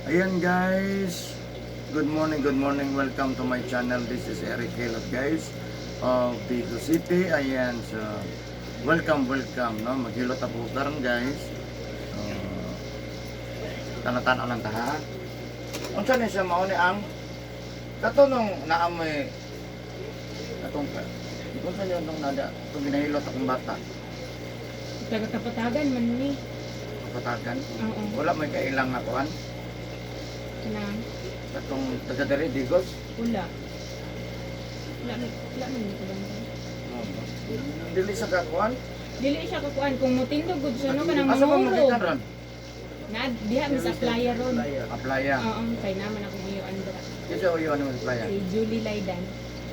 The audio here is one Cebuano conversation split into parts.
Ayan guys, good morning, good morning. Welcome to my channel. This is Eric Hilot, guys, of Vigo City. Ayan, so welcome, welcome. No? Maghilot ako karon, guys. So, tanaw-tanaw lang ta ha. Unsa ni siya mao ni ang kato nung naamoy katong ka. Unsa niyo nung nada itong ginahilot akong bata? Taga-kapatagan man ni. Kapatagan. Oo. Wala may kailang nga kuan. Na Katong taga diri Digos. wala. Wala man, wala man dito banda. Dili sa kakuan. Dili siya kakuan kung mutindog gud siya no kanang Asa ba mo mangurog. gikan ron? Na diha mi sa playa ron. Aplaya. Oo, kay naman akong iyo andra. Kinsa uyo ano sa playa? Si Julie Laidan.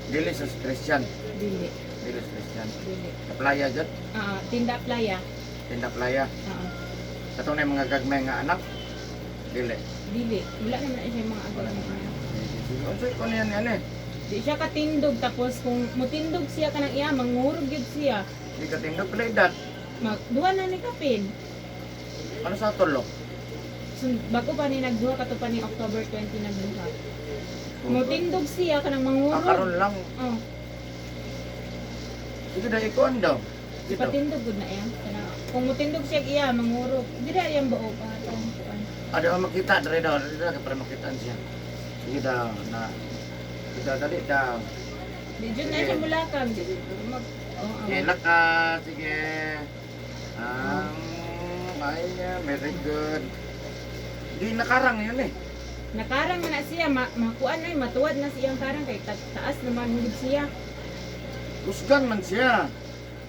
Dili sa Christian. Dili, Dili sa Christian. dili. Aplaya jud. Ah, tinda playa. Tinda playa. Oo. Katong na yung mga gagmay nga anak. Dili. Dili. Wala naman na siya mga agad na anak. Unsa ko niyan yan eh? Di siya katindog tapos kung mutindog siya kanang iya mangurog gyud siya. Di ka tindog pala edad. Mag duha na ni kapin. Ano sa tulo? So, bago pa ni nagduha kato pa ni October 20 nagduha. Mutindog siya kanang Ah, mangurog. karon lang. Oh, Sige na ikuan daw. Dito. Patindog gud na iya. Kanang kung mutindog siya iya mangurog. Dira iyang bao pa atong kuan. Ada ang makita dere daw, dere ka para makita siya. Sige daw na. Sige daw, dali daw. Di jud na siya mulakang. Mag oh, ah. Sige, laka, sige. Ang ay, very good. Di nakarang yun eh. Nakarang man na siya, makuan ay matuwad na siyang karang kay taas naman gud siya. Kusgan man siya.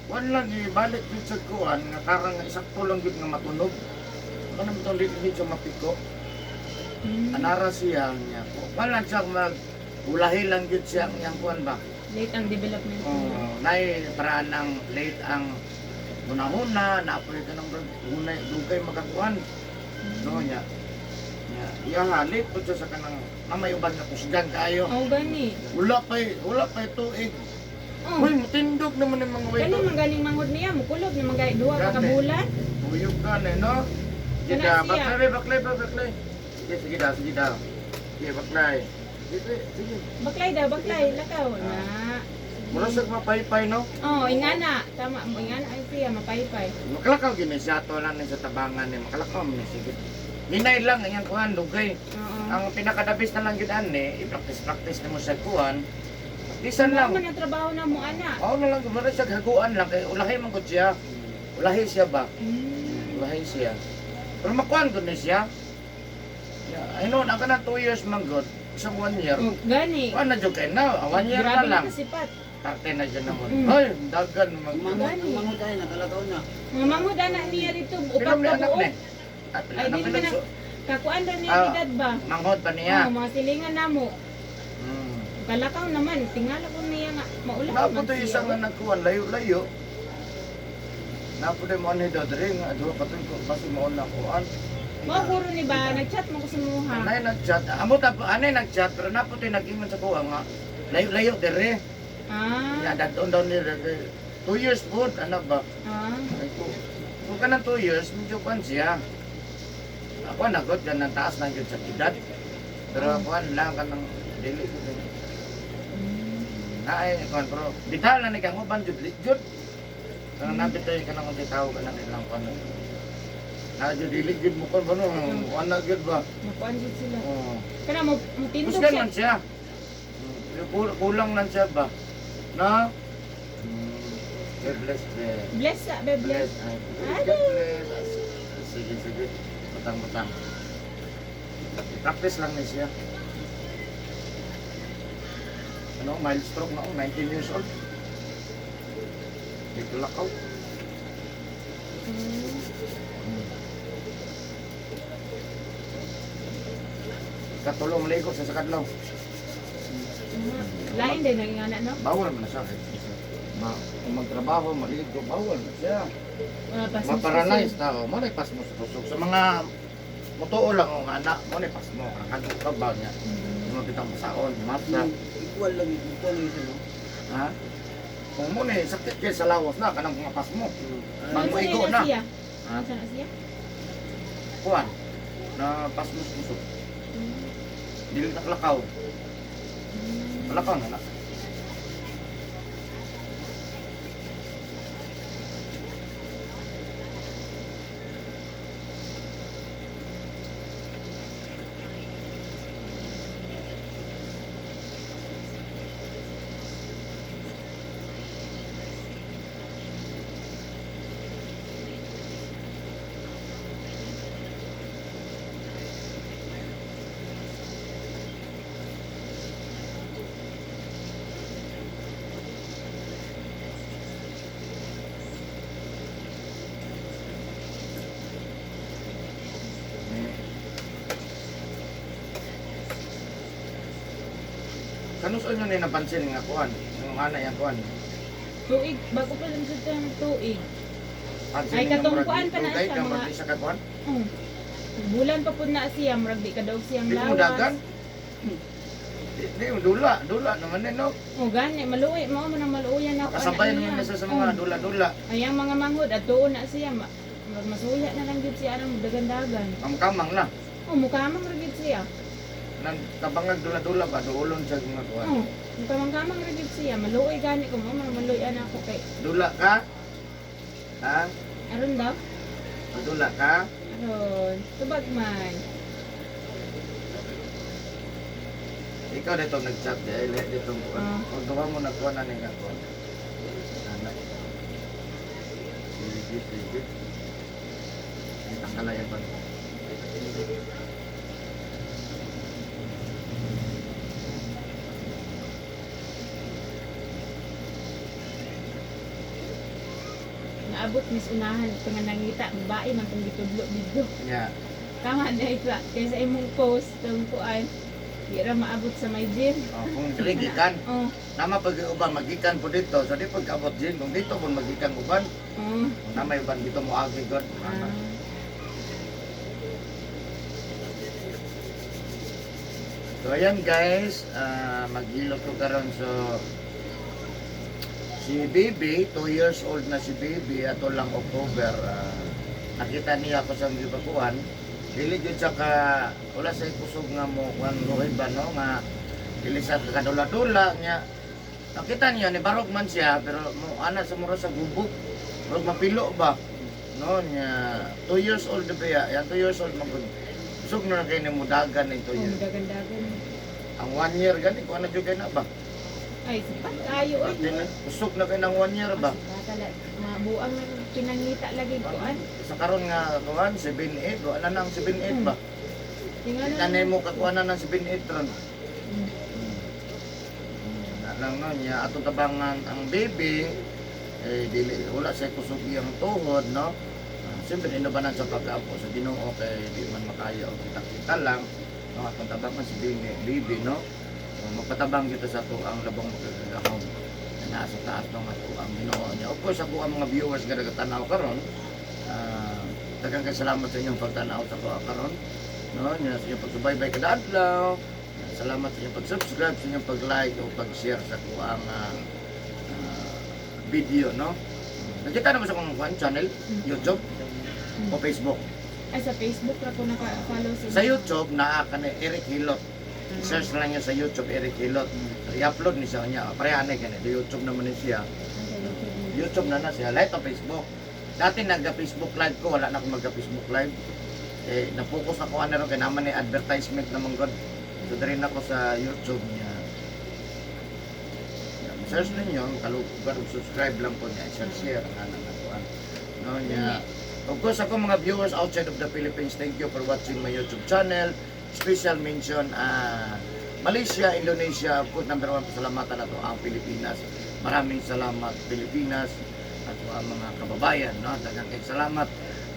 Kuan lang ibalik yun sa kuan nga karang nga isakto lang yun nga matunog. Ano naman itong dito siya mapiko. Anara siya niya. Kuan lang siya mag ulahi lang yun siya ang iyang kuan ba. Late ang development niya. Oh, nay paraan ng late ang hunahuna, naapoy ka ng hunay dugay makakuan. No nya. Nya, iya ha, late po siya sa kanang mamay uban nga kusgan kaayo. Oh, gani. Wala pa tuig. Oh. Uy, matindog naman yung mga Kani waito. man ganing manghod niya, mukulob na man gani duha pa ka Gani. bulan. Uyog ka na, no? Sige Kana da, siya. baklay, baklay, baklay. Sige, sige daw, sige daw. Sige, baklay. Sige, sige. Baklay daw, baklay, lakaw na. Mura sa mapaypay, no? Oh, ingana, tama mo ingana ay siya mapaypay. Makalakaw gini siya, ato lang ni sa tabangan ni makalakaw ni sige. Hinay lang ang iyang kuhan, dugay. Oo. Ang pinakadabis na lang yun ani, i-practice-practice na mo sa kuhan. Bisan Mao lang. man ang trabaho na mo ana. Oo na lang, mura siya haguan lang kay ulahi man gud siya. Ulahi siya ba? Ulahi siya. Pero makuhan gud ni siya. Ya, ay noon, ang kanang 2 years man gud, isang 1 year. Oh, gani. Kuan na jud kay na, 1 year na Grabe lang. na kasipat. Parte na dyan naman. Ay, dagan man. Gani. Manghod ay nakalakaw na. Mga manghod ana niya dito Pila upat ni ka anak buok. ni? Ah, pila Ay anak dili ni man nagsu- kakuan ra niya Ah. edad ba? Manghod pa niya. Oh, mga silingan namo. Kalakaw naman, tingala ko niya nga maulaw Napo man to siya. isang nga nagkuhan, layo-layo. Napo din mo ano daw diri nga duha ka tuig ko basi mo na kuan. Mao guro ni ba nagchat mo ko sa muha. Anay nagchat, amo ta anay nagchat pero napo to nag-ingon sa kuha nga layo-layo diri. Ah. Ya dadon daw ni 2 years po ano ba? Ah. Ay ko. Kung ka ng 2 years, medyo kuan siya. Ako nagot gan ng taas na gyud sa edad. Pero kuan lang kanang dili ko din. Naay kuan pero bitaw lang ni kang uban jud jud. Kanang nabit tayo kanang unsay tao kanang ilang kuan. Na jud dili jud mo kuan ba no? Kuan na jud ba? Makuan jud sila. Oo. Kana mo mutindog Kusgan siya. man siya. Kulang lang siya ba? Na? God bless be. Bless sa be Bless. bless. Ay, God bless. Sige, sige. Butang, butang. I-practice lang ni siya. Ano, mild stroke na ako, 19 years old. Dito lakaw. Katulong maligo sa sakadlaw. Lain din ang ingana no. Bawal man na siya. Ma, kung magtrabaho, maligo, bawal na siya. Pasmos Ma-paralyze na ako. Mo na pasmo sa tusok. Sa mga mutuo lang ang anak, mo na pasmo. Kakadto ka ba niya? Mo bitang masaon, masa. Equal lang, equal lang siya, no? Ha? Kung mo ni sakit kay sa lawas na kanang mga pasmo. Unsa Maigo na na. siya? Ha? Unsa na siya? Kuan na pasmo sa tusok. Dili na kalakaw. Kalakaw na na. Kanus nyo ni napansin nga kuan? Yung ana yang kuan. Tuig, bago pa lang sa ng tuig. Pansin Ay, ninyo katong murag kuan pa na dugay siya, ka, murag mga- di siya ka kuan. Oh. Bulan pa pud na siya, murag di kadawag siyang Di mo lawas. dagan. Di mo dula, dula naman eh, no. Oh, gani, maluoy, mao man ang maluoyan ako. Kasabay ana naman niya. na siya sa mga Oh. dula-dula. Ay, ang mga manghod, at doon na siya, murag masuya na lang gyud siya anang dagan-dagan. Kamkamang na. Oh, mukamang ra gyud siya. Nang tabangag dula-dula ba duolon siya mga kuan. Oh, mukamang-kamang ra gyud siya. Maluoy gani ko, mao man ang maluoyan ako kay Dula ka? Ha? aron daw. Dula ka? Aron, tubag man. Ikaw dito nag-chat eh, dito mo. Ah. Huwag gawa mo nagkuha na ning ako. Anak. Sige, sige. Ay, tangkalayan ba? Naabot mis unahan ito nga nangita, babae man tong gitudlo didto. Yeah. Tama na isa kaysa imong post tong kuan. Di ra maabot sa may gym. Oh, kung dili gikan, Oh, nama pag uban magikan po dito. So di pag abot din kung dito pun magikan uban, oh. kung na may uban dito mo agi god. Ah. So ayan guys, maghilot ko karon, so si baby, 2 years old na si baby ato lang October, nakita niya ako sa gibakuan. Dili jud siya ka wala sa kusog nga mo kuan mo iba no nga dili siya kadula-dula niya. Nakita niya ni barog man siya pero mo ana sa mura sa gubok. Murag mapilo ba? No niya 2 years old na ba ya? Yan 2 years old man gud. Kusog na kay ni mudagan ni 2 Oh, years. dagan-dagan. Ang 1 year gani kuan na jud kay na ba? Ay, sipat kayo oy. Ate na, kusog na kay nang 1 year ba? Bata la, mabuang na pinangita lagi kuan. Sa karon nga kuan 7-8, wala na ang 7-8 ba? Tingnan Tanay mo kakuan na ng 7-8 ron. Na lang no niya atong tabangan ang baby eh dili wala sa kusog iyang tuhod no. Siyempre inubanan sa pag-apo sa Ginoo kay di man makaya og kita-kita lang no atong tabangan si baby, baby no. So, magpatabang kita sa ato ang labong magagahom na nasa taas ng ato ang Ginoo niya. Of course, ako ang mga viewers nga nagatanaw karon. Daghang kay salamat sa inyong pagtanaw sa ako karon. No, niya sa inyong pagsubaybay kada adlaw. Salamat sa inyong pag-subscribe, sa inyong pag-like o pag-share sa ako ang video, no? Nakita na ba sa akong kuwan, channel? YouTube o Facebook? Ay, sa Facebook ra ko naka-follow sa Sa YouTube, naa ka ni Eric Hilot. Search lang niyo sa YouTube, Eric Hilot. So, i-upload ni siya niya. Pareha na kani. YouTube naman ni siya. Sa YouTube. YouTube na na siya. Live ang Facebook. Dati nagka-Facebook live ko, wala na akong magka-Facebook live. Eh, na-focus ako ano ron, kaya naman eh, advertisement naman god. So, diri na ako sa YouTube niya. Yeah, search ninyo, kalugar, subscribe lang po niya, share, share, ang anang nakuan. No, niya. Of course, ako mga viewers outside of the Philippines, thank you for watching my YouTube channel. Special mention, Malaysia, Indonesia, of course, number one, pasalamatan na to ang Pilipinas. Maraming salamat, Pilipinas, at ang mga kababayan, no? Daghang kay salamat.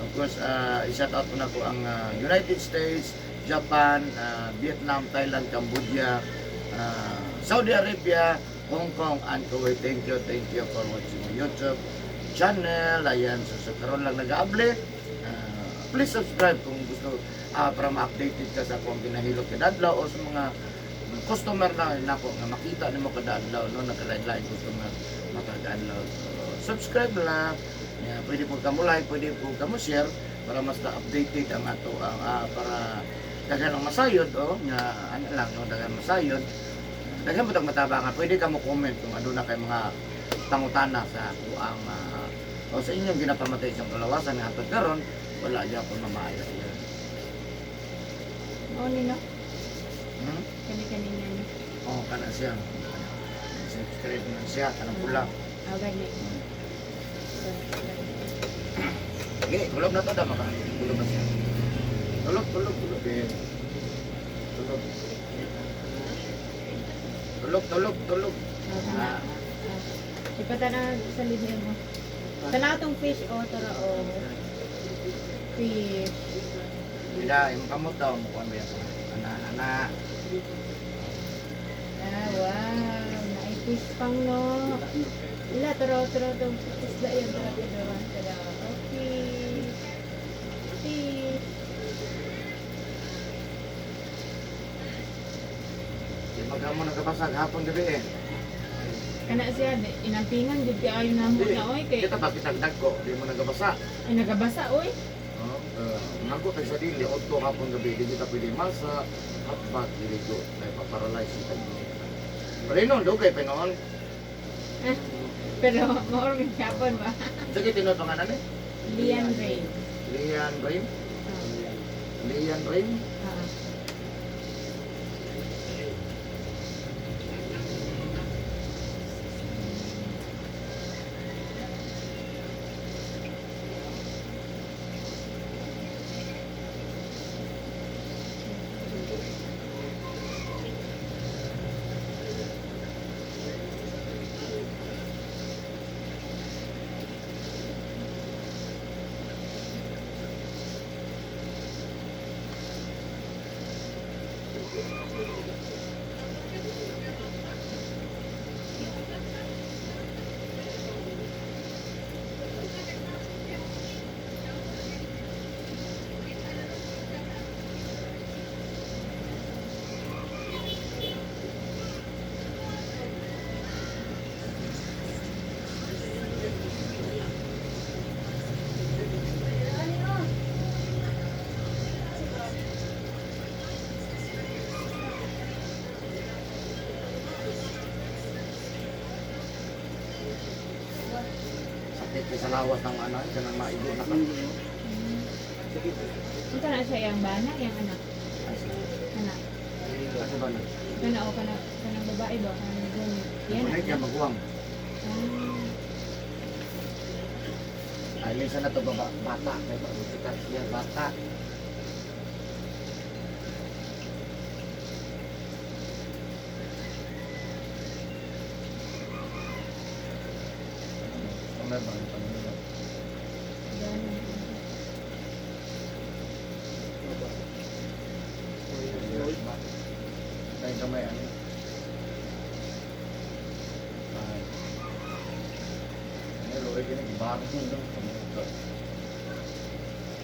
Of course, i-shout out ko na ko ang United States, Japan, Vietnam, Thailand, Cambodia, Saudi Arabia, Hong Kong, and Kuwait. Thank you for watching my YouTube channel. Ayan, so, so karon lang nag-aable. Please subscribe kung gusto para ma-updated ka sa akong ginahilot kada adlaw o sa mga customer na nako nga makita nimo kada adlaw no nagkalain-lain customer makagaadlaw. So, subscribe lang. Yeah, pwede po kamo like, pwede po kamo share para mas na-updated ang ato ang para Daghan ang masayod oh, nga ano lang no, daghan masayod. Daghan mo tag matabangan. Pwede ka mo comment kung ano na kay mga pangutana sa kuang o sa inyong ginapamatay sa kalawasan nga hantod karon wala gyapon mamaayo siya. Mao ni no. Hmm? Kani kanina ni. Oh, kana siya. Subscribe na siya kanang pula. Ah, gani. So, Sige, tulog na to da maka. Tulog na siya. Tulog, tulog, tulog. Eh. Tulog. Tulog, tulog, tulog. Oh, kana. Ah. Ipatanaw sa libre mo. Tanaw tong fish o tara o. Fish. Bila, yung kamot daw, mukuan ba yan? Ana, ana. Ah, wow. Naay fish pang no. Ila, tara, tara, tong isda yan. Tara, tara, tara. Okay. Fish. Di magamo nagkapasag hapon gabi eh. Kana siya, inampingan, gud kaayo na mo Di, na, oy. Kay, kita ba kitag dagko, di mo nagkabasa. ay, nagabasa, oy. Oh, nago kay sa dili, odto hapon gabi, di kita pwede masa, hotbat, dili ko, ay paparalyze kita. Pero yun, dugay pa noon. Pero, maor ng hapon ba? Sige, tinuod pa nga nani? Lian Rain. Lian Rain? Ah, Lian Rain? ah. Sakit kay sa lawas ng ano, kanang maigo na ka. Sakit. Unsa na siya yung bana, yung anak. Anak. Kasi ba na? Kana o kana kanang babae ba kanang gumit. Yan. Ano kaya maguwang? Ah. Ay, lisa na to baba, bata. Kay bago kita siya, bata. Ano ba ang panginoon? Yan. Ay, gamay ano? Ay. Ay, luwi kini gibarang yun doon.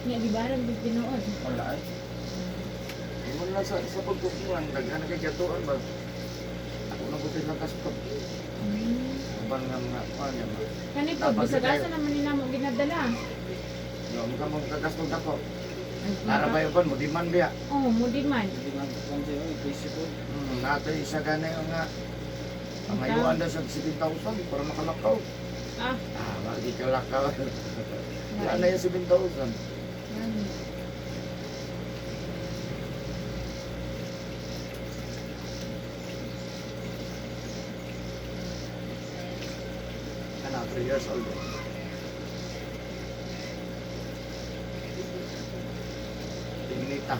Nya gibaran gud tinuod. Wala ay. Ingon lang sa pagkukuhan, daghan na kay gatuan ba? Ako nang kutis lang kastot. Uban nga mga kuan niya ba? Kani po Dapat bisag tayo. asa naman ni namo ginadala. Yo, muka mo kagasto dako. Ay, Nara ba uban mo di man biya. Oh, mo di man. Hindi man kuwan sa'yo, presyo ko. Natay isa gani nga pangayuan daw sa 7,000 para makalakaw. Ah, Ah, wagi kalakaw. Wala na yung 7,000. Yan. Kana 3 years old. Eh. Tinita.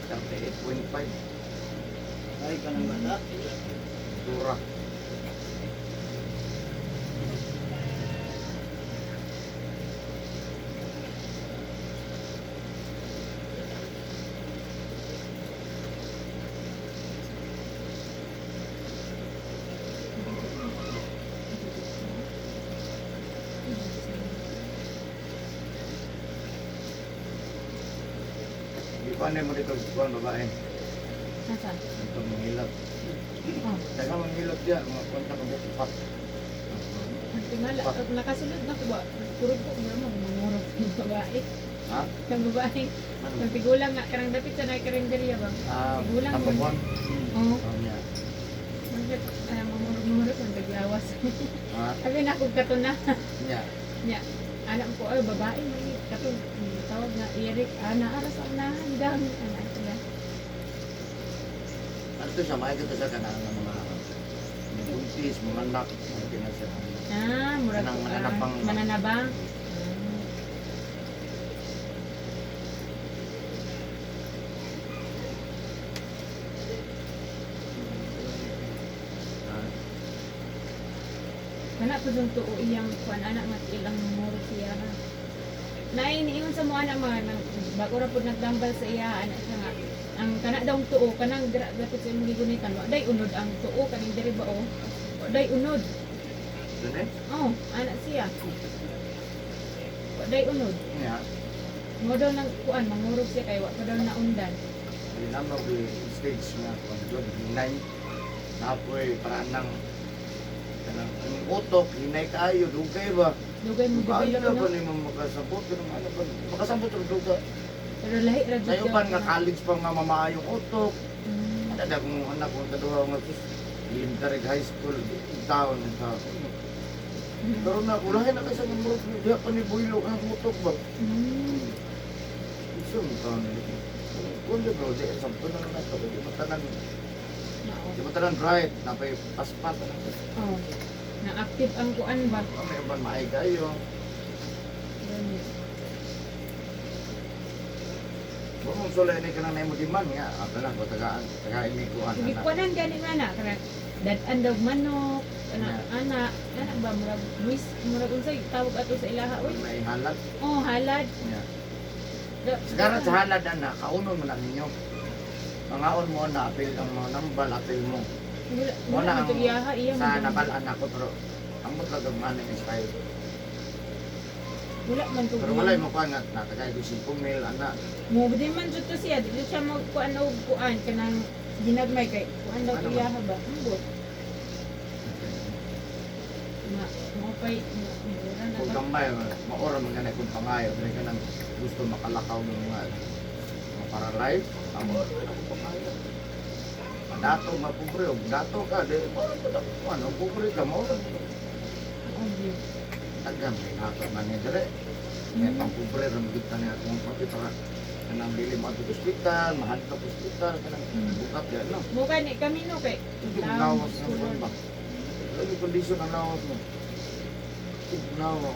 38.5. Ay, kanang bata. Dura. Di pa na mo dito kuan babae. Nasa? Ito mangilot. Oh, Daghang mangilot diya, mga kwenta ka bupak. ang tingala. Pag nakasulod na ko ba? Kurog ko mo mangurog ng babae. Ha? Kang babae. Ano? Kang tigulang nga karang dapit sa naikarinderya ba? Ah, Tigulang. Tambabon. Oo. Oh, niya. Magkat mamurog-murog ang taglawas. Ha? Sabi na kung kato na. Niya. Nya, anak ko ay babae man ni kato tawag nga Eric ana ara sa unahan dam ana sila. Ano to siya, maay to siya kanang mga buntis, mga anak, mga kinasya. Ah, murag Kanang mananabang. Mananabang. Ha? Kana po yung tuo iyang kuan anak nga ilang muro siya ha. Nay niingon sa mo anak mga nang bago ra pud nagdambal sa iya anak siya nga ang kana daw tuo kanang dira dapit sa imong gigunitan wa day unod ang tuo kaning diri ba oh. Wa day unod. Dun eh? Oh, anak siya. Wa day unod. Niya. Mo daw nang kuan mangurog siya kay wa pa daw naundan. Di na mo stage nga kung doon, hinay. Napoy, para nang kanang ang utok, hinay kaayo, dugay ba? Dugay mo Paano develop na ba no. ni mo makasabot? Ganun, ano ba? Makasabot rin duga. Pero lahi ra jud Sayo daw pa nga na. college pa nga mamaayong utok. Mm. Ano na kung anak kong kaduha nga sus, elementary high school, taon, taon. Pero na, ulahin na kayo sa mga diha pa ni Builo ang utok ba? Gusto mo taon nila. Kung di bro, di, sampo na lang ito. Di mo tanan, Mao. di mo tanan right, napay paspas. Ano, Oh. Na-active ang kuan ba? may uban maay kayo. Ganun. Kung mong sulay ni ka nang naimo demand nga, ako lang, ko tagaan, tagaan ni kuan. Sige, anak. kuanan gani nga na kanang dad-an daw manok, ana ana ana ba murag wis murag unsay tawag ato sa ilaha oy. May halad. Oh, halad. Nga. Da- Sigara sa halad na, kaunon mo na ninyo. Mangaon mo na, apil ang mga nambal, apil mo. Wala Wala wala ang ang iyaha iya Sa man. nakalaan ako, pero amot lang ang manang style. Wala man to. Pero wala yung makuha nga, natagay ko 5 mil, anak. Mo di man jud to siya, dili siya magkuan og kuan kanang ginagmay kay kuan daw Ano man? iyaha ba. Ambot. Ma mo pay mura na Kung ba? gamay, maura man ganay kung pangayo, pero ka nang gusto makalakaw ng mga paralyzed, amo ako pangayo. Dato mapobre, og dato ka, di, maura ko na, ano, pobre ka, maura. Oh, di. Tagang, may nato man ni dire. May pang pobre, ramagit ka niya akong pati para kanang dili mo adto ospital, mahadlok ospital, kanang bukat ya, no. Mo gani kami no kay Hindi mo nawas ng kuwan ba? Lagi kondisyon ang nawas mo. Hindi mo nawa.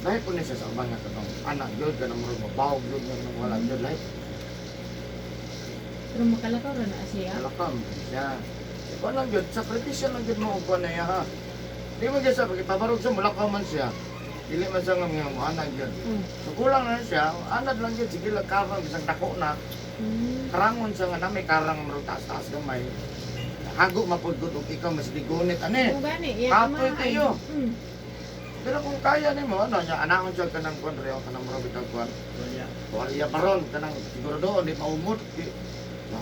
Lahi po niya siya sa uban nga katong anak yun, ka na murag mabawag yun, nga nang wala yun, lahi. Pero makalakaw ra na siya. Kalakam siya. Ikaw lang yun, sakripisyo lang yun mo uban na iya ha. Di mo siya sa pagpabarog siya, mulakaw man siya. Dili man siya nga mga anak yun. So kulang na siya, anad lang yun, sige lang karang, bisang dako na. Karangon siya nga na may karang murag taas-taas gamay. Hago mapudgod og ikaw mas ligunit ani. Mo gani iya Kapoy amahan. kayo. Pero kung kaya nimo ano niya anahon siya kanang kuan reho kanang murag bitaw kuan. Wala. Tuwalya pa ron kanang siguro doon di maumot di.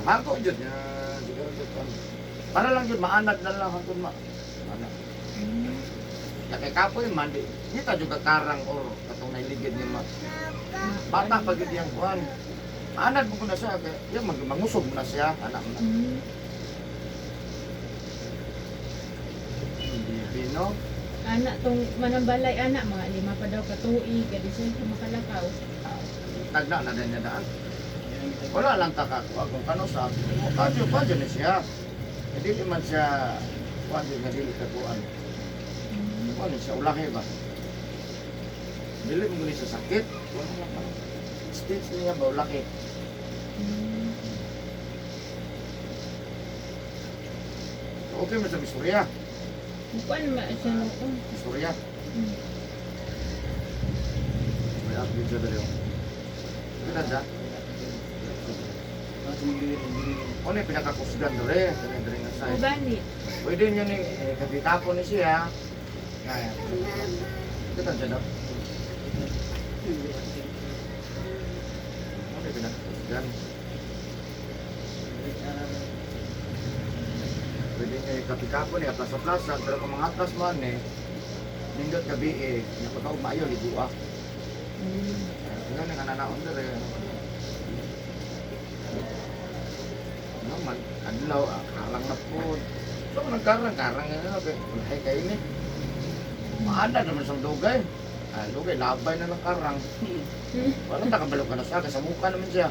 Hago jud niya siguro jud kuan. Para lang jud maanad na lang hangtod ma. Ana. Ya kay kapoy man di kita jud ka karang or katong nailigid ni ma. Bata pa gid yang kuan. Maanad mo ko na siya kay ya mag mangusog mo na siya anak mo na. Hindi no. Anak tong manambalay anak mga 5 pa daw ka tuig kadi siya makalakaw. Tagna na din niya daan. Wala lang takakuha kung kano sa mo kadyo kadyo ni siya. Eh, dili man siya kuan di nga dili kakuan. Kuan ni siya ulahi ba. Dili mo ni siya sakit. Wala lang ano. Stage niya ba ulahi. Okay man sa istorya. Kuan ma siya no. Istorya. May update siya dali. Kita siya. Ano yung pinakakusgan dali? Dali dali nga Mo side. gani. Pwede niya ni eh, kapitapon ni siya. Kaya. Kita siya daw. Ano yung pinakakusgan? Pwede niya kapi-kapo niya, plaza-plaza, pero kung mga atlas man eh, nindot gabi eh, nga pagka maayo, ligo ah. Nga nang ananaon dere. Ano man, adlaw, ah, karang na po. So, nagkarang, karang nga, okay. Hay kayo ni. Maanda naman sa dugay. Ah, dugay, labay na ng karang. Wala nakabalo ka na sa akin, sa mukha naman siya.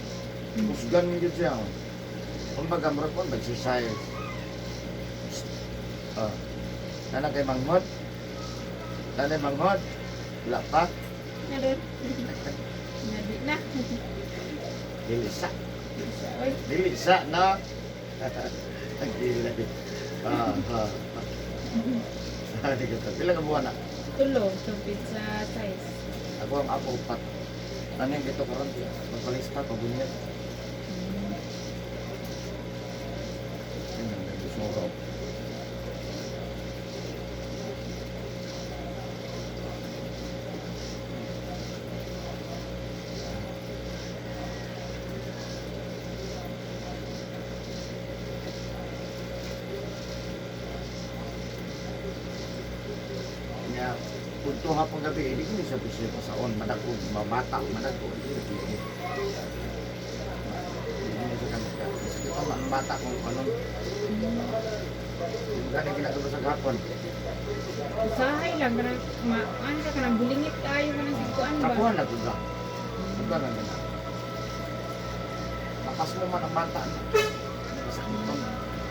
Kusgan mo yun siya. Kumbaga, murag po, exercise. Ah. Nana kay manghod. Nana manghod. Wala pa. Meron. Nabi na. Dili sa. Oy, Dili sa na. Ang gila di. Ah, ah. Ah, di ka. Pila ka buwan na? Tulo, so pizza size. Ako ang apo upat. Ano yung gito karon? Magpalista pa bunyag. Ayun, nagsusuro. Nga, punto hapon gabi, hindi ko siya bisyo pa sa on, madago, mamata, madago, hindi ko siya. Hindi siya kami. Sakit pa ang bata kung ano. Gani ginagawa sa hapon. Usahay lang kanang ma ano ka kanang bulingit kayo kanang sigkuan ba? Kapuhan na tuga. Tuga na gana. Mapas mo man ang bata na. Masakiton.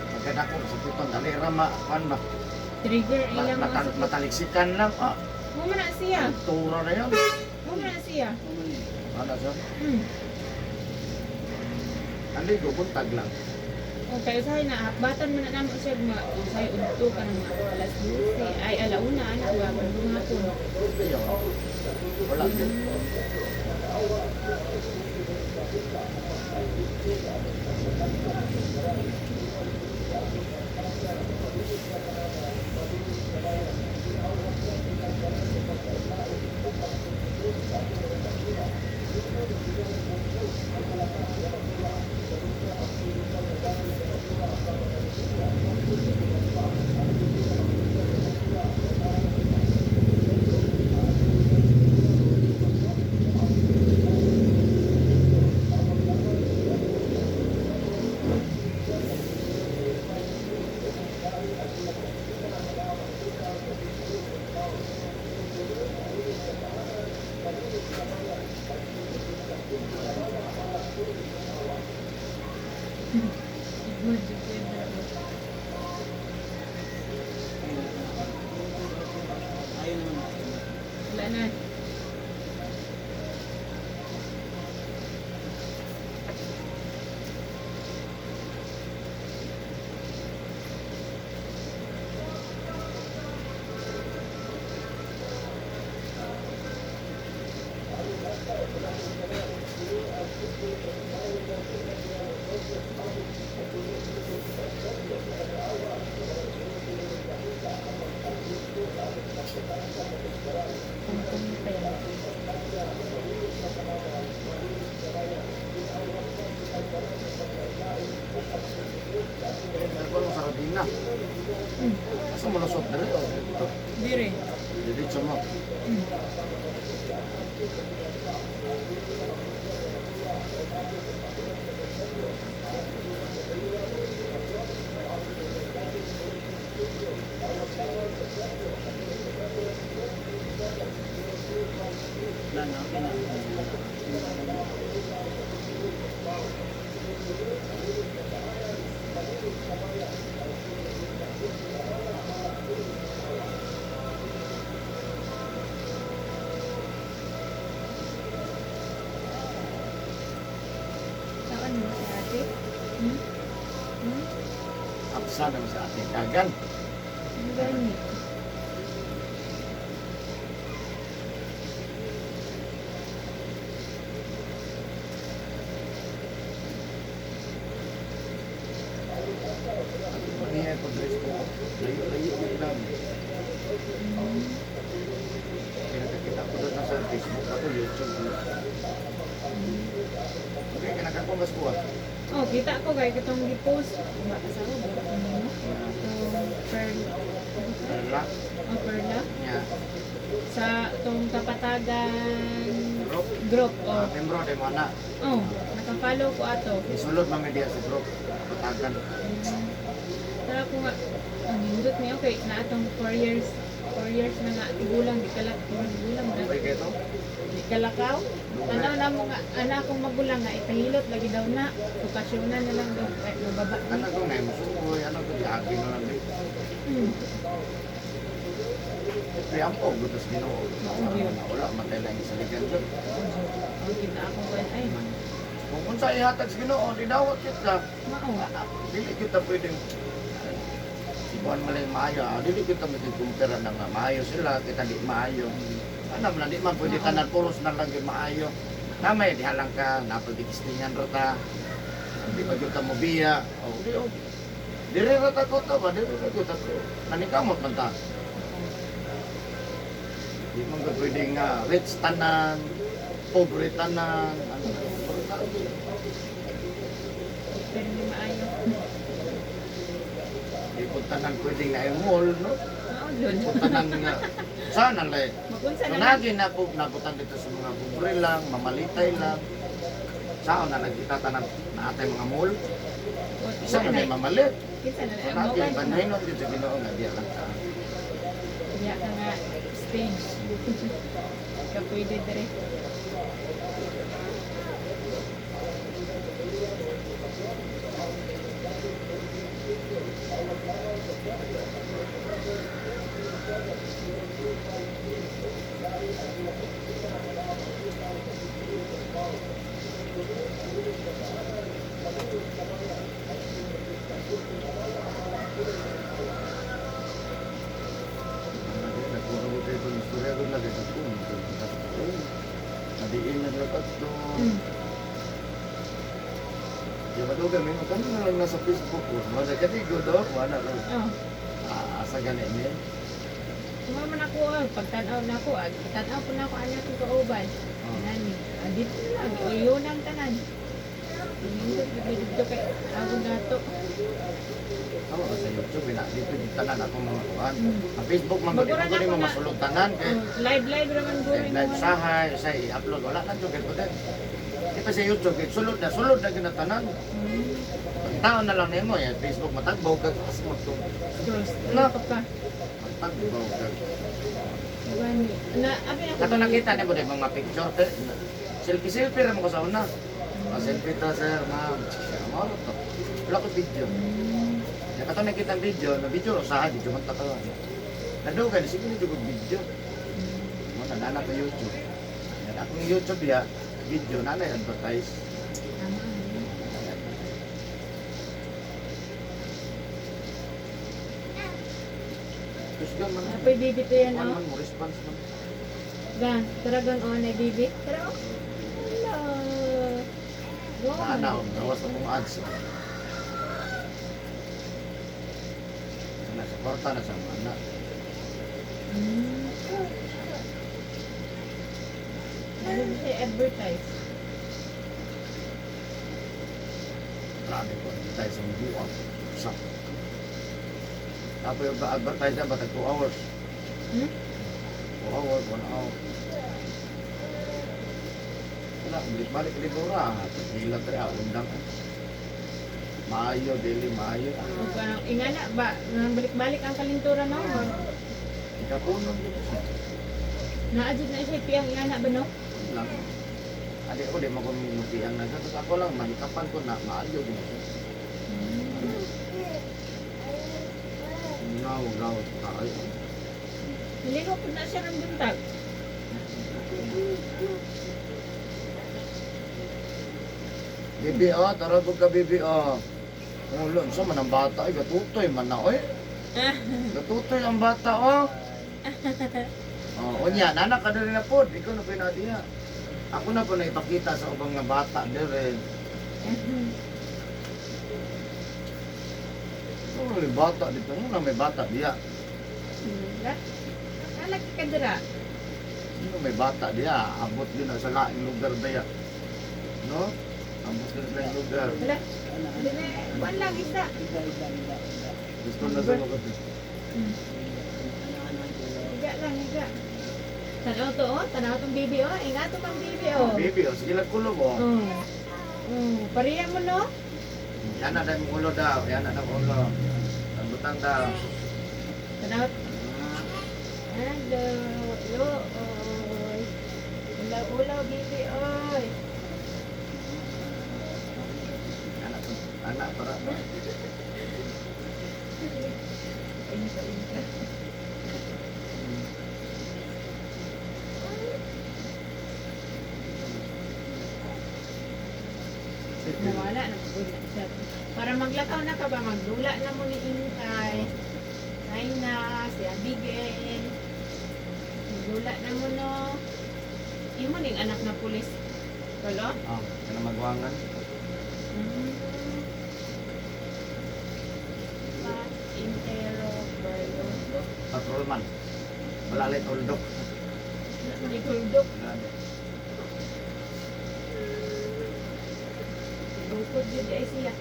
Maganda ko, masakiton. Dali ra ma, kuan ba? Trigger ilang mga sakit. Mataliksikan lang. Ah, Mo man na siya. tura na yan. Mo man na siya. Ano man eh. Ano siya? Andi ko, buntag lang. Okay, usahay na batan man na namo siya mga usahay udto kanang mga alas 12 ay alauna ana ba kung hapon. Ayaw. Wala. Din. Good, good. Ayaw naman. Wala na. Kung pa yan. Meron ko sa Rabina. Asa mo lusot na rin? Oh, dito. Dire. Diretso mo. Wala na, okay na. Saan mo si ate? Hmm? Hmm? Apsa naman sa ating dagan. Ano gani? Ano niya pag-dress ko? Layo-layo ko lang. Kaya nakakita ko doon sa Facebook ako, YouTube. Okay, kinakakumas ko ah. Oh, kita ko kay katong gi-post. Ba asawa ba ko nimo? Itong Pearl. Wala. Oh, Perla. Nya. Sa itong Kapatagan Group. group. Oh. Ah, membro de mo na. Oh, naka-follow ko ato. Isulod man mi diya sa group. Patagan. Tara ko nga, ang hindot niyo kay na atong 4 years, 4 years na nga tigulang di kalak, tigulang na. Okay kayo to? Di kalakaw. Tanaw na mo nga anak akong magulang nga ipahilot lagi daw na. Okasyonan na lang daw kahit mababa ni. Ano ko ngayon, musuoy, ano ko, diagi na lang din. Siyempre, ang pog, gutos Ginoo. Wala, matay lang sa ligan dyan. Ang kita ako kuan ay Kung unsa ihatag sa Ginoo, dinawat kita. mao. Dili kita pwedeng ibuan mo lang maayo. Ah. Dili kita magkumpira na nga maayo sila, kita di maayo. Ano man, di man pwede tanan puros na lang yung maayo. Namay, diha lang ka, napagdigistingan ra ta. Di ba gyud ta mo biya. O, di o. Diri ra ta ko to ba, diri ra gyud ta ko. Nanikamot man ta. Di man ka pwede nga rich tanan, pobre tanan, ano. Pero di maayo. Di po tanan pwede nga mall, no? Mao jud. Po tanan nga sana lang. Magunsa So na lang. nagi na po nabutan dito sa mga pobre lang, mamalitay lang. Saan na nagkita tanan na atay mga mall. Isa na may mamalit. Kinsa na So lang. nagi Mo banaynon dito Ginoo nga diya lang ka. Diya ka nga stage. Ka pwede dire. Nagkuha ko ng istorya ko lagi sa ko. Nadiin na lang to. Di ba doon kami, kami na lang nasa Facebook ko. Masa katigo do, wala lang. Oh. Ah, asa gani ni. Tuma man ako, ah, pagtan-aw na ako, ah, tan-aw po na ako anak ko kauban. Oh. Nani, ah, dito na lang, uyo ang tanan. Nindot lagi dito kay ako gato. Tama ka sa YouTube, ina dito yung tanan ako mga kuan. Ang Facebook man gud Magura ko na ni ako mo na- masulod tanan kay Oh, live live raman guro live live sahay sa i-upload wala na jud kay pwede. Di pa sa YouTube kay sulod na gyud na tanan. Taon na lang nimo ya Facebook matagbaw kag asmo to. Scroll Na. scroll pa pa. Matagbaw kag. Gani. Na abi ako. Kato nakita nimo di mga picture te. Selfie selfie ra mo ko sa una. Ah, selfie ta sir, ma'am. Mao to. Wala ko video. Ya kato nakita ang video, na video usahay video man ta ka. Nadugay sige ni jud video. Mo na nana ko YouTube. Yan akong YouTube ya, video na na advertise. Tama. Tapos gan man. Apoy bibi to yan Kuan oh. man mo response man. Gan, tara gan oh na bibi. Tara oh. Hello. Go. Ana, gawas na mong ads. Nasa kwarta na sa mga anak. Ano siya advertise? Grabe ko, advertise ang buwang. Sa. Tapos yung advertise na ba, 2 hours? Hmm? 2 hours, 1 hour. Wala, balik-balik libura. Hila tayo, undang. Maayo, dili, maayo. O parang ingana ba, nang balik-balik ang kalintura no? Ikapunon dito siya. Naadjud na siya piyang ingana ba no? Lang. Adi ako, di mo ko mutiyang na siya. Tapos ako lang, mahikapan ko na, maayo din siya. Ngaw, ngaw, tayo. Naligo po na siya ng buntag. Bibi, oh, tara ka bibi, oh. Ulo, sa man ang bata, ay, gatutoy man na, oy. Gatutoy ang bata, oh. Oh, unya, nanak ka diri na pod, ikaw na pinadiya. Ako na po na ipakita sa ubang nga bata dire. Oh, may bata dito, ano na may bata diya? Nalaki ka dira. Ano may bata diya? Abot din na sa laing lugar diya. No? Ambos na sila yung lugar. Wala. Ana, ana. Dili, kuan lang isda. Ida, ida, ida, ida. Gusto na sa mga Hmm. Ana, ana, ida. Higa lang, higa. Tanaw to, oh. Tanaw tong bibi, oh. Ingat to pang bibi, oh. Baby, oh, sige lang kulo mo. Oh. Oh, pareha mo, no? Yan na dahil ulo daw. Yan na daw ulo. Ang butang daw. Tanaw. Hello. Lo, oy. Ulaw, ulaw, bibi, oy. Anak, anak para. Inta, inta. Nawala na po na siya. Para maglakaw na ka ba, magdula na mo ni Intay. Ay na, si Abigail. Magdula na mo no. Imo ning anak na pulis. Tolo? Oh, kana magwangan. Pat, Intero, Berlo. Patrolman. Wala lang tuldok. Ituldok. Bukod yun ay siya.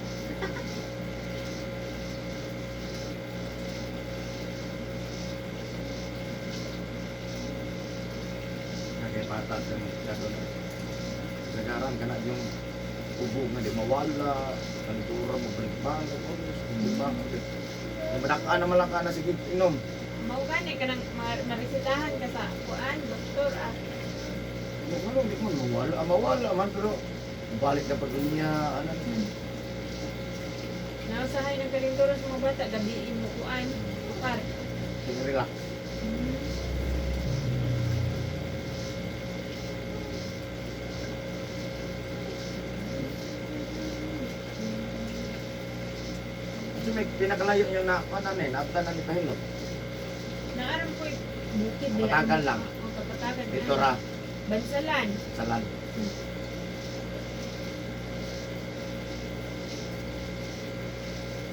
Kaya bata sa masyado na. Sagaran ka na yung ubo nga di mawala, kalitura mo balik-balik, oh, di ba? Madaka na malaka na sige inom. Mao gani ka nang marisitahan ka sa kuan, doktor ah. Ano, di mo mawala, ah, mawala man pero balik na pag niya, ano. Nausahay ng kalinturan sa mga bata, gabiin mo kuan, ukar. Sige, relax. Kasi may pinakalayo niya na, ano na eh, naabtan na ni Pahilot. Naaram ko bukid diyan. Kapatagan lang. Oo, kapatagan. Dito ra, Bansalan. sa land.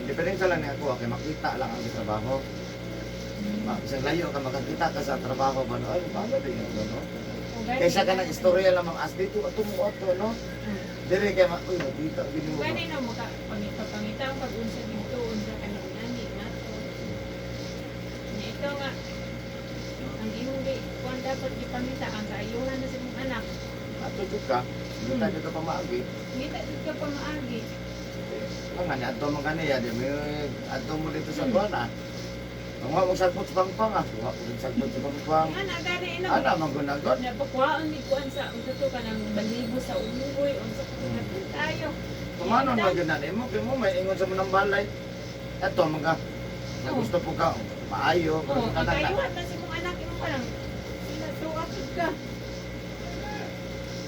Diferensya lang niya ako, kay makita lang ang trabaho. Isang layo ka makakita ka sa trabaho ba no? Ay, bago din yun, no? O, gani. Kaysa ka ng istorya lamang as dito, ato mo ato, no? Dire kay ma, uy, makita gini mo. Gani no maka pangita ang pag-unsa dito, unsa ka ni nani nato. Nya ikaw nga ang imong gi kuan dapat gipangita ang kaayuhan na sa imong anak. Ato jud ka, kita jud ka pamaagi. Ngita jud ka pa maagi. Ang nga ato man kaniya, di may ato mo dito sa kuan ah. Ang wa mo sagpot sa pangpang ah, wa mo sagpot sa pangpang. Nga na gani no. Ana man gunagot. Napakuhaan ni kuan sa unsa to kanang balibo sa unggoy unsa ko tayo. Kumano man gyud na nimo kay mo may ingon sa munang balay. Ato man ka. Na gusto po ka maayo, Oh, ang pero tanan na. kaayuhan man sa imong anak imo parang sila tuwa pud ka.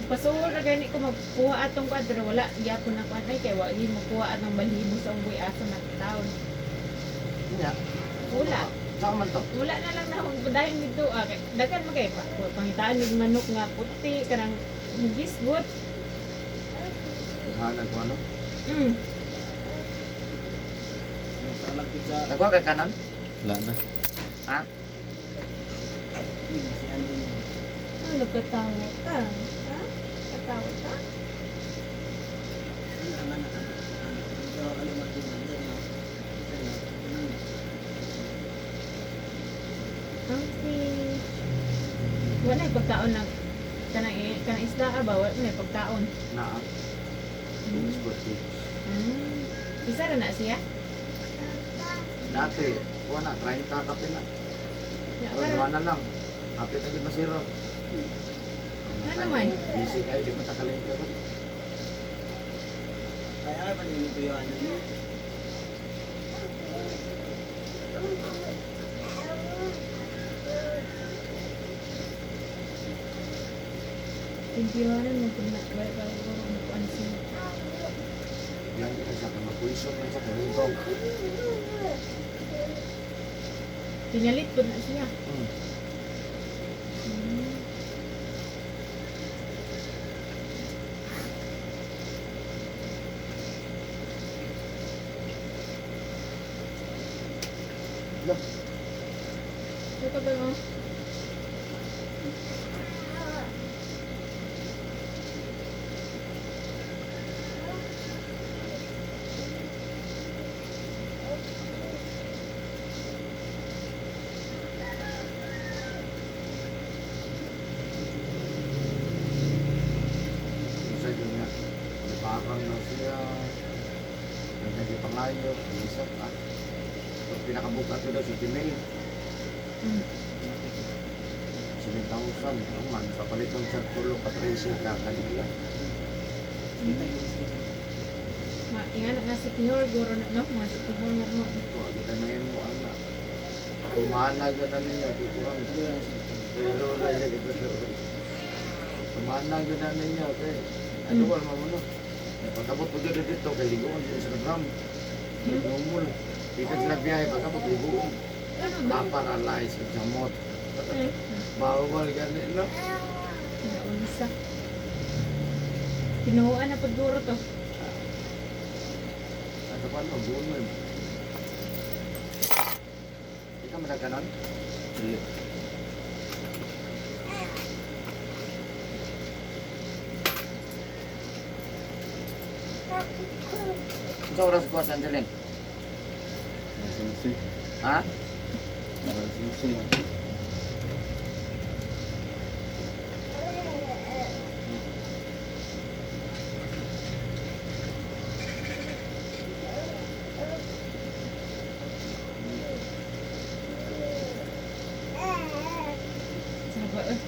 Pasuol ra gani ko magkuha atong kwadro wala gyapon na kuan ay kay wa gyud mokuha atong balibo sa unggoy asa na taon. Nya, Wala. saan man to? Wala na lang na akong dahil nito ah kay daghan man kay pa pangitaan og manok nga puti kanang gisgot. Hanag ko ano? Salag ko sa Nagwa kay kanan? Wala na. Ha? si Andy. Ano katawa ka? Ha? Katawa ka? Ang anak. Ito alam mo din na. Ang fish. Wala ay pagkaon ng kanang kanang isda ah, ba wala may pagkaon. Naa. Sport. Isa ra na siya. Dati, kuha na, 30 kape na. Ya, O, duha na lang. Kapit na gid masiro. Ano man? Busy kayo, di matakalin ka. Kaya ay paninito ko yung ano niyo. Timpiwanan mo pud na wala pa ko mo kuan siya. Yan, kita sa kamapuiso man sa kahugog. Pinalit pud na siya. Lah. Ito ba mo? Arang na siya. Nagpapangayo, isa pa. So, pinakabuka ito daw si Jimil. 7,000. Ang man, papalit ng sa tulo, 14 ka kanila. Ma, ingan nga si Tihor, guro na, no? Mga si Tihor nga mo. Ito, kita na yun mo, anak. Kumana ka na ninyo, tutuan. Pero, wala kita sa Kumana ka na ninyo, okay. Ano ba mo no? Pagkabot po dito dito, kay ligoon sa Instagram. Numul. Dito sila biyahe, pagkabot ligoon. Ano ba? Naparalyze sa jamot. Ay, Bawal gani no? naunsa. Tinuuan na pagduro to. Ano pa no, buon. Ikaw madaganon? Dili. Sa oras ko sa Angeline? Masinsi. Ha? Masinsi. Saba eh.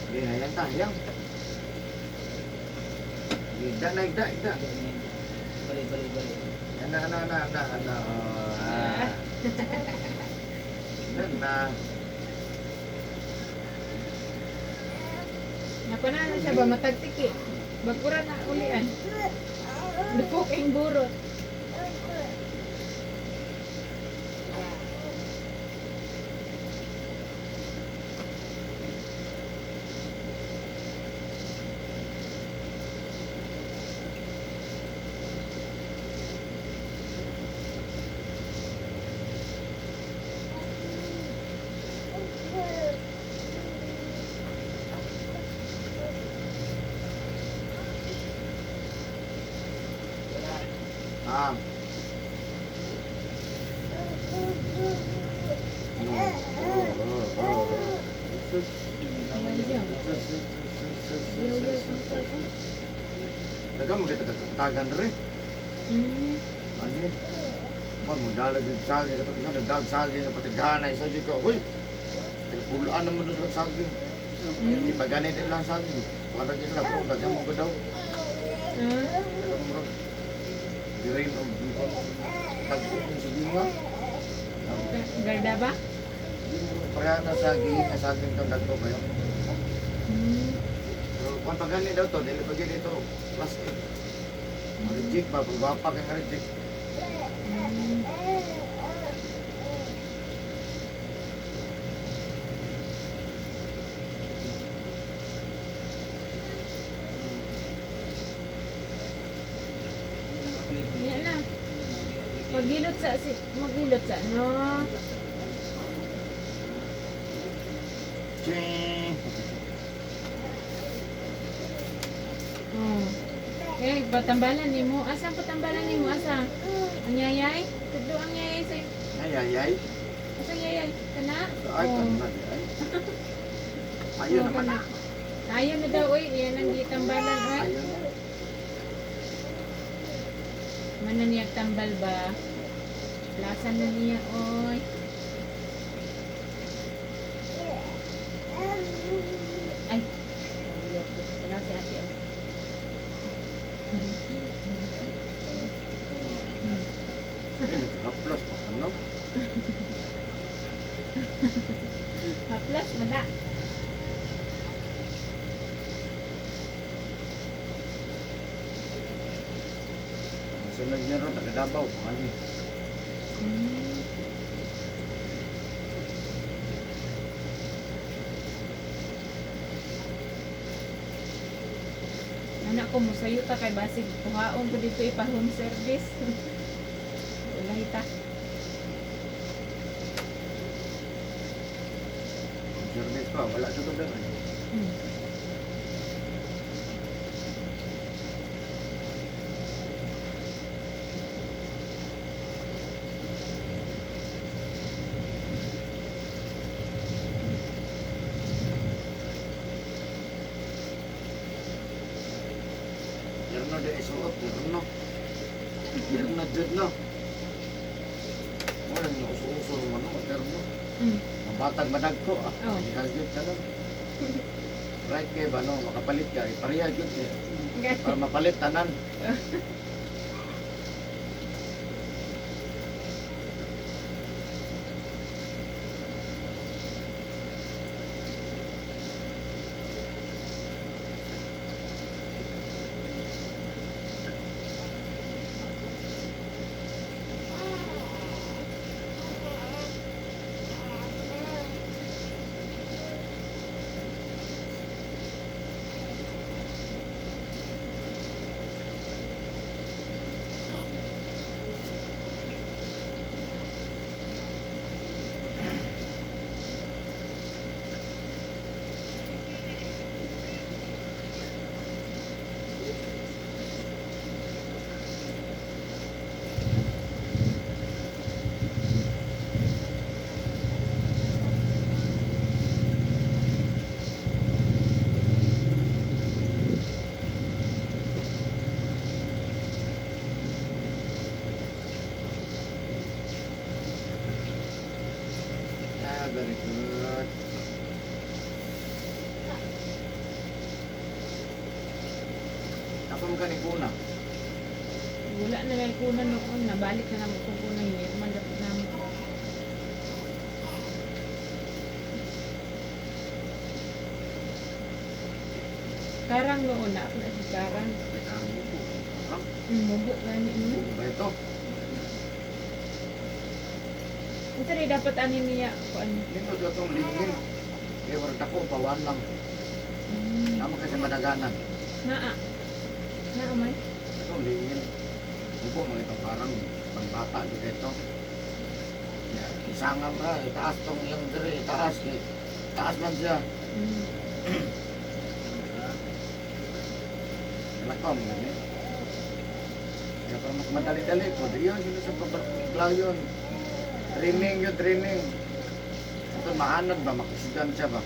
Hindi, hayang ta, hayang. Igda na, igda, igda. Bali, bali, bali. Ana, ana, ana, ana, ana. Ah. Na, na. Napanano siya ba matagtiki? Bagkura na ulian. Dupok ang burot. Ah. Oh, oh, oh. Daga mo kita katagan rin. Ano? Man mo dalag yung saging sa pati nagdag saging sa pati ganay sa ko. Uy. Pulaan naman doon sa saging. Hindi pa ganit lang saging. Wala din lang bro, daga mo ko daw. Ah, Daga mo bro. Dirin ang tagpo sa ginga. garda ba? Pareha na saging, na saging itong dagko kayo. Pero kung pag ganit daw to, dili pa gani ito plastic. Reject ba? Pagwapa kang reject. Yan na. Maghilot sa si maghilot sa no. Ching! Oh. Eh, patambalan nimo. Asa ang patambalan nimo? Asa? Ang yayay? Tudlo ang yayay sa Ay, ay, ay. Asa ang yayay? Kana? Ay, Oh. kana di ay. Ayun Oh, naman. kana. Ayaw na daw oy, iyan ang gitambalan oy. Ayun. Mana niya tambal ba? Lasa na niya oy. Ay. Tanaw si ate. Oh. Ay, nagka-plus pa. Ano? Haplas mada. Sunod niya ron, taga Davao. Ano eh. Anak ko, musayo ta kay basig kuhaon ko dito ipa home service. Ulay ta. Service pa, wala sa tubig. Terno di isuot, terno. Terno jud no. Wala nang uso-uso man no, terno. Mabatag madagko ah. Oh. Gihagit ka lang. Right kay ba no, makapalit ka, ipareha jud kay para mapalit tanan. Ah, very good. Ako mo kani kuna. Wala na may kunan noon, nabalik na naman kung kunan niya. Man dapat namin. Karang noon na ako na si Karang. Teka, mubo. Ah, Mubo gani mo. mubo ba ito? Unsa rin dapat ani niya kuan. Dito sa itong lingin. Kaya wala dako, pawan lang. Tama kasi madaganan. Naa. Naa man. Itong lingin. Mubo mga itong parang pangbata dito ito. Ya, isangam ra, itaas tong iyang diri, itaas. Kay, taas man siya. Anak ko, mga ni. Kaya para mas madali-dali ko, di yun, sino sa paglayon. Training yun, training. Ito, maanad ba, makisidan siya ba?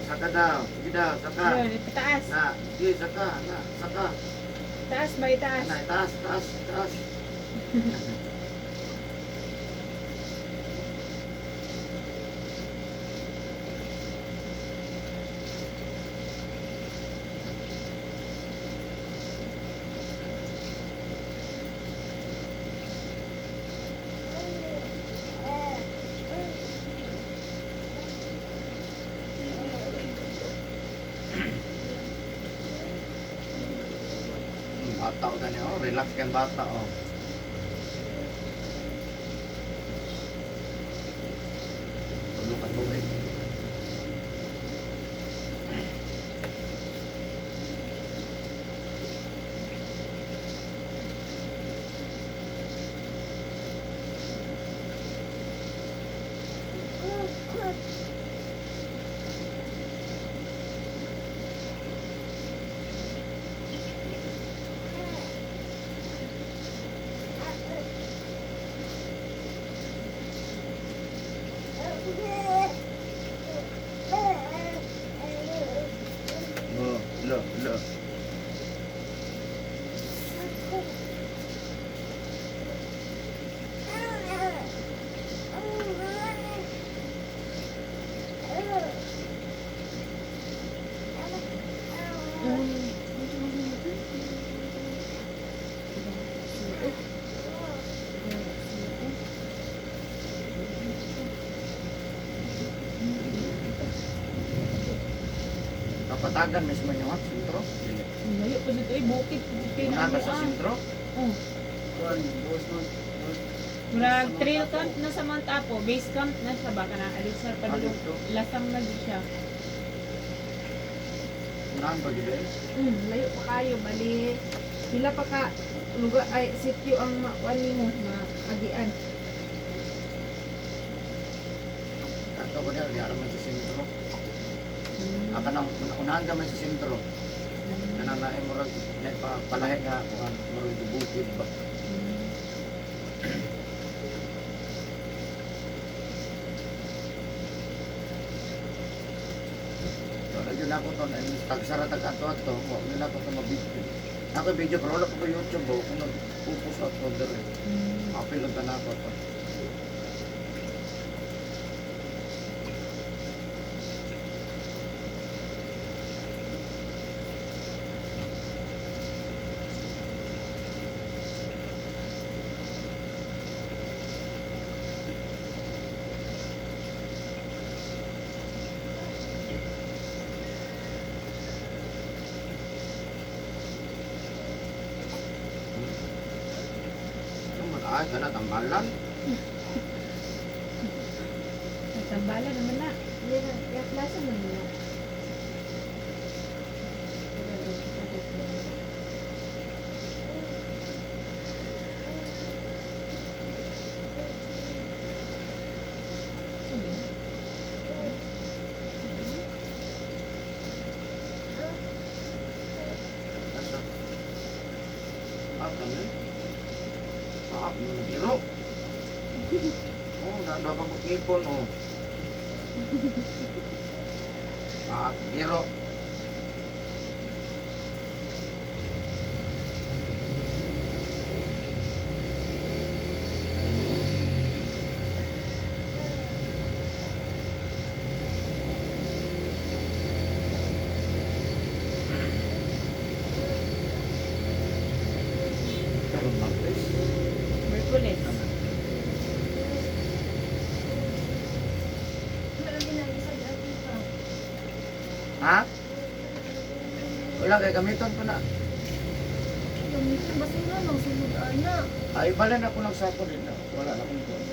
Saka daw, sige daw, saka. Yun, itaas. Na, sige, saka, na, saka. Taas ba itaas? Na, taas, taas, taas. Bata ko gani, oh, relax kang bata, oh. Tulog ka tubig. Oh, lo, lo. Kapatagan mismo niyo, ha? Sentro? Dili. Layo pa dito ay bukid bukid Una na ba sa ah. sentro? Oh. Kuan, buwas man. Murag trail camp na sa Mount Apo, base camp na siya ba kana alisar pa Ah, dito. dito. Lasang na gid siya. Unahan ba gid eh? Layo pa kayo bali pila pa ka lugar ay sitio ang makuan nimo maagian. Kato ko niya, di aram man sa sentro. Ah, kanang unahan ka man sa sentro. Kanang naay murag na pa palahi nga kuan murag bukid ba. ako to, tagsara tag ato ato, wa nila ko ma-video. Ako video pero wala ko ko YouTube oh, kung nag-focus ato dere. Apil lang na ako to. Ano ay kana tambalan. Tambala naman na. Hindi na, kaya klase man nila. Asa? Ah, kani. Ah, biro. Oh, nando pa ko ipon oh. Ah, biro. Karon Martes. Merkules. Wala ginagisa dati pa. Ha? Wala kay gamiton ko na. Gamitin, basura lang, sulod ana. Ay, bala na ako nagsako din na. Wala na akong kuwan.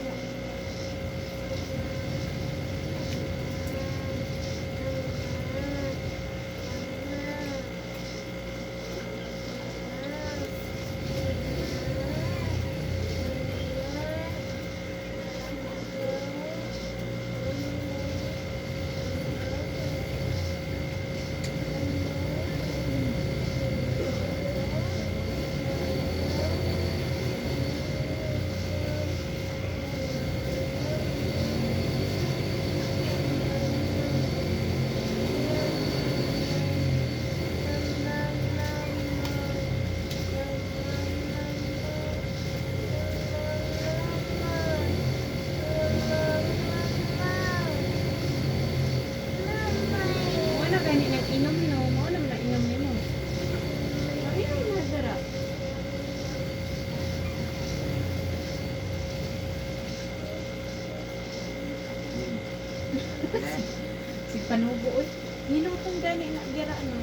Mo na gani nag-inom no, mo na man inom nimo. Ay, ay, nadara. Eh, Si panubo oy. Hinutong gani na gira ano.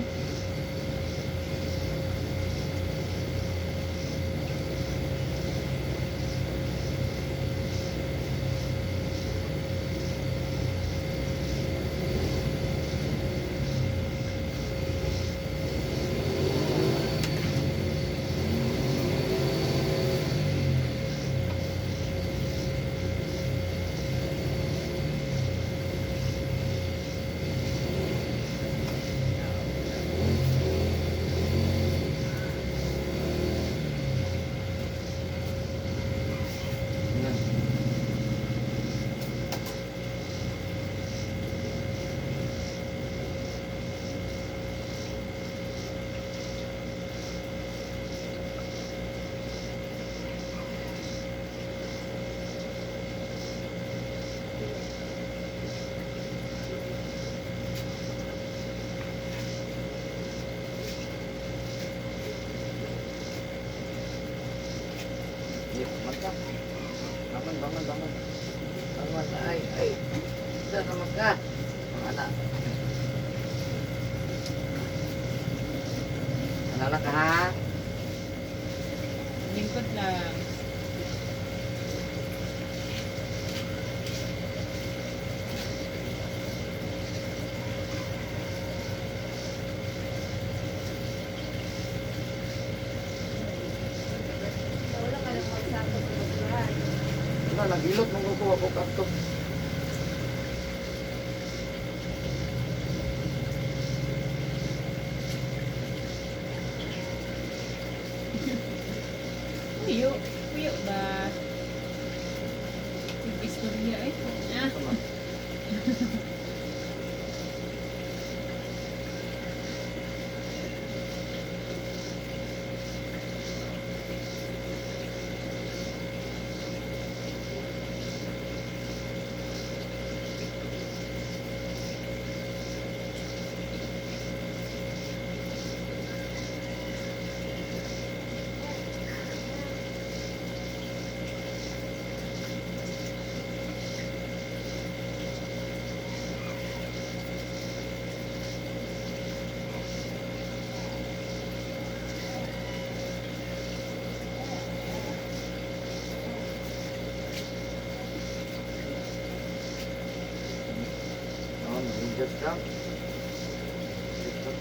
Yan. Iya, mantap. Bangun, bangun, bangun. Bangun, ay, ay. Sudah sama ka. Mga anak. Alala ka ha? Lingkod lang. Wala ka nang magsako sa basurahan. Wala, nagilot mong kukuha ko kato. Puyo. Puyo ba? Yung istorya eh. Ah. Tama. Medyas ka. Dito.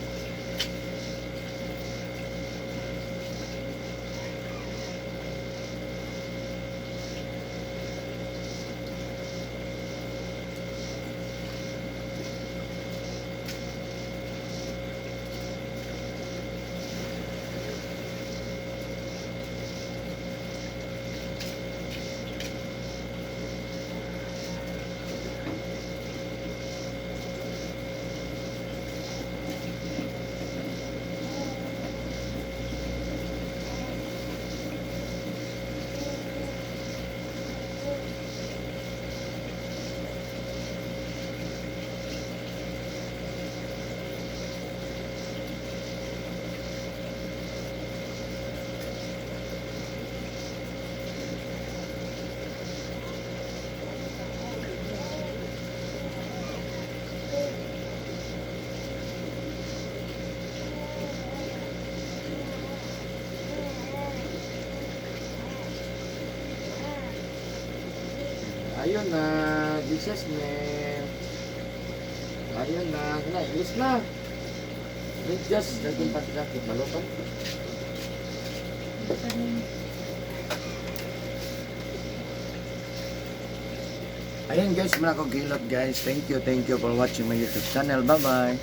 Ayun na, Jesus name. Ayun na, na, ilis na. Medyas, gagawin pa sila, balutan. Ayun guys, mga kong gilot guys. Thank you for watching my YouTube channel. Bye-bye.